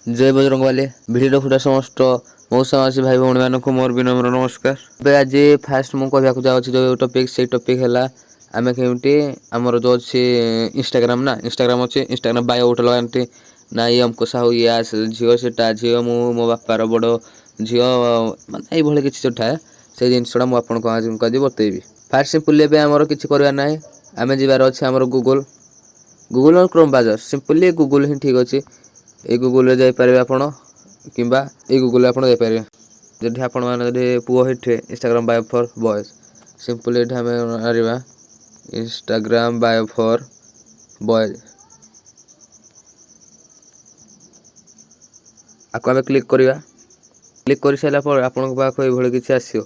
ଜୟ Bajrangbali. Video ଦେଖୁଥିବା ସମସ୍ତ ମଉସା, ମାଉସୀ, ଭାଇ, ଭଉଣୀମାନଙ୍କୁ ମୋର ବିନମ୍ର ନମସ୍କାର। ଏବେ ଆଜି ଫାଷ୍ଟ ମୁଁ କହିବାକୁ ଯାଉଛି ଯେଉଁ ଟପିକ୍, ସେଇ ଟପିକ୍ ହେଲା ଆମେ କେମିତି ଆମର ଯେଉଁ ଅଛି ଇନଷ୍ଟାଗ୍ରାମ ନା, ଇନଷ୍ଟାଗ୍ରାମ ଅଛି, ଇନଷ୍ଟାଗ୍ରାମ ବାୟୋ ଗୋଟେ ଲଗାନ୍ତି ନା, ଇଏ ଅମକ ସାହୁ, ଇଏ ଝିଅ, ସେଟା ଝିଅ, ମୁଁ ମୋ ବାପାର ବଡ଼ ଝିଅ, ମାନେ ଏଇଭଳି କିଛି ଯେଉଁ ଥାଏ, ସେଇ ଜିନିଷଟା ମୁଁ ଆପଣଙ୍କୁ ଆଜି ବତେଇବି। ଫାଷ୍ଟ ସିମ୍ପଲି ଏବେ ଆମର କିଛି କରିବାର ନାହିଁ। ଆମେ ଯିବାର ଅଛି ଆମର ଗୁଗଲ, ଗୁଗଲ ଆଉ କ୍ରୋମ୍ ବ୍ରାଉଜର। ସିମ୍ପଲି ଗୁଗଲ ହିଁ ଠିକ୍ ଅଛି। ଏଇ ଗୁଗଲରେ ଯାଇପାରିବେ ଆପଣ କିମ୍ବା ଏଇ ଗୁଗଲରେ ଆପଣ ଯାଇପାରିବେ। ଯଦି ଆପଣମାନେ ଯଦି ପୁଅ ହେଇଥିବେ, Instagram bio for boys, simply ଏଠି ଆମେ ମାରିବା ଇନଷ୍ଟାଗ୍ରାମ ବାୟୋ ଫର୍ ବଏଜ୍। ଆକୁ ଆମେ କ୍ଲିକ୍ କରିବା। କ୍ଲିକ୍ କରିସାରିଲା ପରେ ଆପଣଙ୍କ ପାଖକୁ ଏଇଭଳି କିଛି ଆସିବ।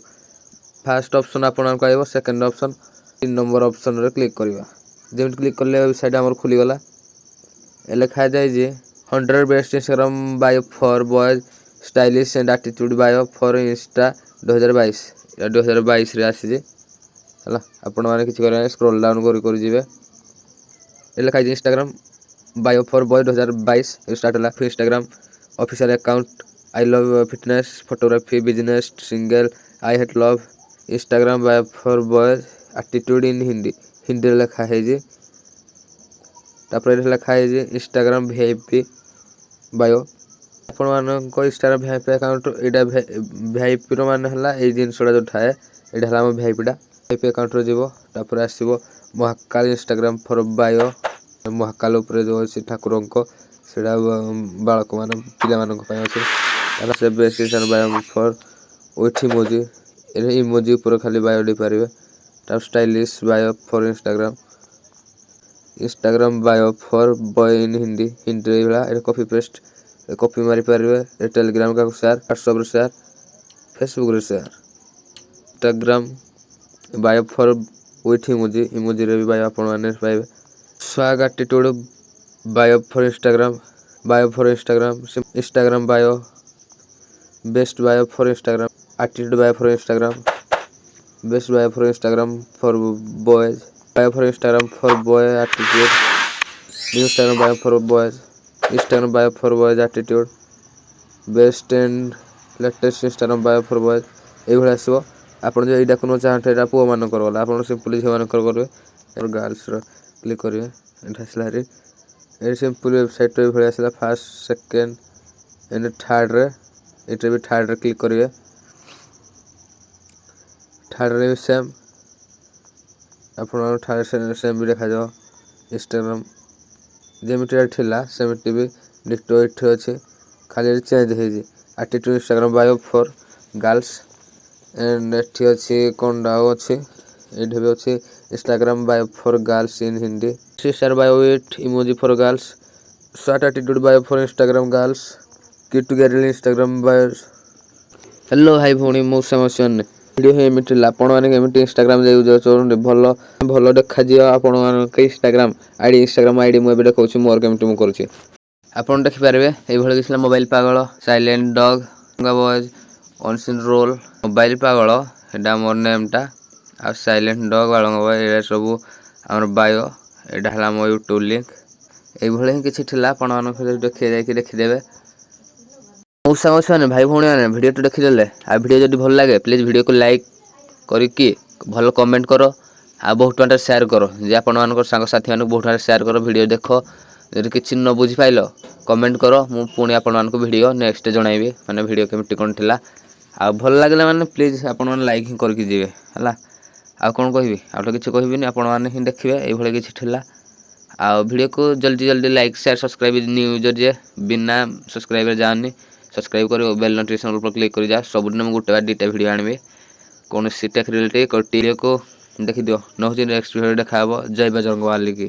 ଫାଷ୍ଟ ଅପସନ୍ ଆପଣଙ୍କୁ ଆଇବ, ସେକେଣ୍ଡ ଅପସନ୍, 3 ନମ୍ବର ଅପସନ୍ରେ କ୍ଲିକ୍ କରିବା। ଯେମିତି କ୍ଲିକ୍ କଲେ ୱେବସାଇଟ୍ ଆମର ଖୋଲିଗଲା। ଲେଖାଯାଇଛି 100 best Instagram bio for boys, stylish and attitude bio for Insta 2022। ଏଇଟା 2022ରେ ଆସିଛି। ହେଲା, ଆପଣମାନେ କିଛି କରିବେ, ସ୍କ୍ରୋଲ୍ ଡାଉନ୍ କରି କରି ଯିବେ। ଏ ଲେଖା ହେଇଛି Instagram bio for boys 2022 start ହେଲା। Instagram official account, I love fitness, photography, business, single, I hate love, Instagram bio for boys, attitude in Hindi। ହିନ୍ଦୀରେ ଲେଖା ହେଇଛି। ତାପରେ ଏଠି ଲେଖା ହେଇଛି ଇନଷ୍ଟାଗ୍ରାମ ଭିଆଇପି ବାୟୋ। ଆପଣମାନଙ୍କ ଇନଷ୍ଟାଗ୍ରାମ ଭିଆଇପି ଆକାଉଣ୍ଟ, ଏଇଟା ଭିଆଇପିର ମାନେ ହେଲା ଏଇ ଜିନିଷଟା ଯେଉଁ ଥାଏ, ଏଇଟା ହେଲା ଆମ ଭିଆଇପିଟା। ଭିଆଇପି ଆକାଉଣ୍ଟରେ ଯିବ, ତାପରେ ଆସିବ Mahakal Instagram for bio. Mahakal ଉପରେ ଯେଉଁ ଅଛି ଠାକୁରଙ୍କ, ସେଇଟା ବାଳକମାନେ, ପିଲାମାନଙ୍କ ପାଇଁ ଅଛି। ତାପରେ best Instagram bio for with emoji, ଏଠି ଇମୋଜି ଉପରେ ଖାଲି ବାୟୋ ଦେଇପାରିବେ। ତାପରେ stylish bio for Instagram, Instagram bio for boy in Hindi, ହିନ୍ଦୀରେ ଏଇଭଳିଆ। ଏଠି କପି ପେଷ୍ଟ, କପି ମାରିପାରିବେ। ଟେଲିଗ୍ରାମ କାହାକୁ ସେୟାର, ହ୍ୱାଟ୍ସଆପ୍ରେ ସେୟାର, ଫେସବୁକ୍ରେ share. Instagram bio for with emoji, ଇମୋଜିରେ ବି ବାୟୋ ଆପଣମାନେ ପାଇବେ। Swag attitude bio for Instagram, bio for Instagram, Instagram bio, best bio for Instagram, attitude bio for Instagram, best bio for Instagram for boys, bio for Instagram for boy attitude, Instagram bio for boys, Instagram bio for boys attitude, best and latest Instagram bio for boys, ଏଇଭଳିଆ ଆସିବ। ଆପଣ ଯଦି ଏଇଟାକୁ ନ ଚାହାନ୍ତି, ଏଇଟା ପୁଅମାନଙ୍କର ଗଲା, ଆପଣ ସିମ୍ପଲି ଝିଅମାନଙ୍କର କରିବେ। ଗାର୍ଲସର କ୍ଲିକ୍ କରିବେ। ଏଠି ଆସିଲା ଭାରି। ଏଠି ସିମ୍ପଲି ୱେବସାଇଟ୍ ଏଇଭଳିଆ ଆସିଲା। ଫାର୍ଷ୍ଟ, ସେକେଣ୍ଡ, ଏଣ୍ଡ ଥାର୍ଡ଼ରେ, ଏଇଟା ବି ଥାର୍ଡ଼ରେ କ୍ଲିକ୍ କରିବେ। ଥାର୍ଡ଼ରେ ବି ସେମ୍, ଆପଣଙ୍କ ଥାର୍ଡ଼ ସେମ୍ ବି ଦେଖାଯିବ। ଇନଷ୍ଟାଗ୍ରାମ ଯେମିତି ଏଠି ଥିଲା, ସେମିତି ବି ଡିଟୋ ଏଠି ଅଛି, ଖାଲି ଏଠି ଚେଞ୍ଜ ହେଇଛି attitude Instagram bio for girls। And ଏଠି ଅଛି କ'ଣଟା ଆଉ ଅଛି? ଏଇଠି ବି ଅଛି Instagram bio for girls in Hindi, sister bio with emoji for girls, swag attitude bio for Instagram girls, cute girl Instagram bio। Hello ଭାଇ, ଭଉଣୀ, ମଉସା, ମାଉସୀମାନେ, ଭିଡ଼ିଓ ହିଁ ଏମିତି ଥିଲା। ଆପଣମାନେ କେମିତି ଇନଷ୍ଟାଗ୍ରାମ ୟୁଜ୍ କରୁଛନ୍ତି, ଭଲ ଭଲ ଦେଖାଯିବ ଆପଣମାନଙ୍କ ଇନଷ୍ଟାଗ୍ରାମ ଆଇଡ଼ି। ଇନଷ୍ଟାଗ୍ରାମ ଆଇଡ଼ି ମୁଁ ଏବେ ଦେଖାଉଛି ମୋର କେମିତି ମୁଁ କରୁଛି, ଆପଣ ଦେଖିପାରିବେ। ଏଇଭଳି କିଛି ମୋବାଇଲ ପାଗଳ, silent dog boys, unseen role, mobile ପାଗଳ, ଏଇଟା ମୋର ନେମ୍ଟା, ଆଉ ସାଇଲେଣ୍ଟ ଡଗ୍, ବାଳୁଙ୍ଗା ବୟ, ଏଇଟା ସବୁ ଆମର ବାୟୋ। ଏଇଟା ହେଲା ଆମ ୟୁଟ୍ୟୁବ୍ ଲିଙ୍କ୍। ଏଇଭଳି ହିଁ କିଛି ଥିଲା। ଆପଣମାନଙ୍କ ଦେଖି ଯାଇକି ଦେଖିଦେବେ। ମଉସା, ମାଉସୀମାନେ, ଭାଇ, ଭଉଣୀମାନେ, ଭିଡ଼ିଓଟି ଦେଖିଦେଲେ। ଆଉ ଭିଡ଼ିଓ ଯଦି ଭଲ ଲାଗେ, ପ୍ଲିଜ୍ ଭିଡ଼ିଓକୁ ଲାଇକ୍ କରିକି ଭଲ କମେଣ୍ଟ କର ଆଉ ବହୁତ ଟଙ୍କା ସେୟାର କର ଯେ ଆପଣମାନଙ୍କର ସାଙ୍ଗସାଥିମାନଙ୍କୁ ବହୁତ ଟଙ୍କା ସେୟାର କର। ଭିଡ଼ିଓ ଦେଖ, ଯଦି କିଛି ନ ବୁଝିପାରିଲ, କମେଣ୍ଟ କର। ମୁଁ ପୁଣି ଆପଣମାନଙ୍କୁ ଭିଡ଼ିଓ ନେକ୍ସଟ ଜଣାଇବି, ମାନେ ଭିଡ଼ିଓ କେମିତି କ'ଣ ଥିଲା। ଆଉ ଭଲ ଲାଗିଲା ମାନେ ପ୍ଲିଜ୍ ଆପଣମାନେ ଲାଇକ୍ ହିଁ କରିକି ଯିବେ। ହେଲା, ଆଉ କ'ଣ କହିବି? ଆଉ ତ କିଛି କହିବିନି, ଆପଣମାନେ ହିଁ ଦେଖିବେ। ଏଇଭଳି କିଛି ଥିଲା। ଆଉ ଭିଡ଼ିଓକୁ ଜଲ୍ଦି ଜଲ୍ଦି like, share, subscribe. New user ଯିଏ, ବିନା ସବସ୍କ୍ରାଇବ୍ରେ ଯାଅନି। ସବସ୍କ୍ରାଇବ୍ କରିବ, ବେଲ୍ ନୋଟିଫିକେସନ୍ ଉପରେ କ୍ଲିକ୍ କରି ଯାଅ। ସବୁଦିନ ମୁଁ ଗୋଟେ ବା 2ଟା ଭିଡ଼ିଓ ଆଣିବି କୌଣସି ଟେକ୍ ରିଲେଟେଡ୍। ଭିଡ଼ିଓକୁ ଦେଖିଦିଅ। ନହେଉଛି ନେକ୍ସଟ ଭିଡ଼ିଓ ଦେଖା ହେବ। ଜୟ ବଜରଙ୍ଗବାଲି କି।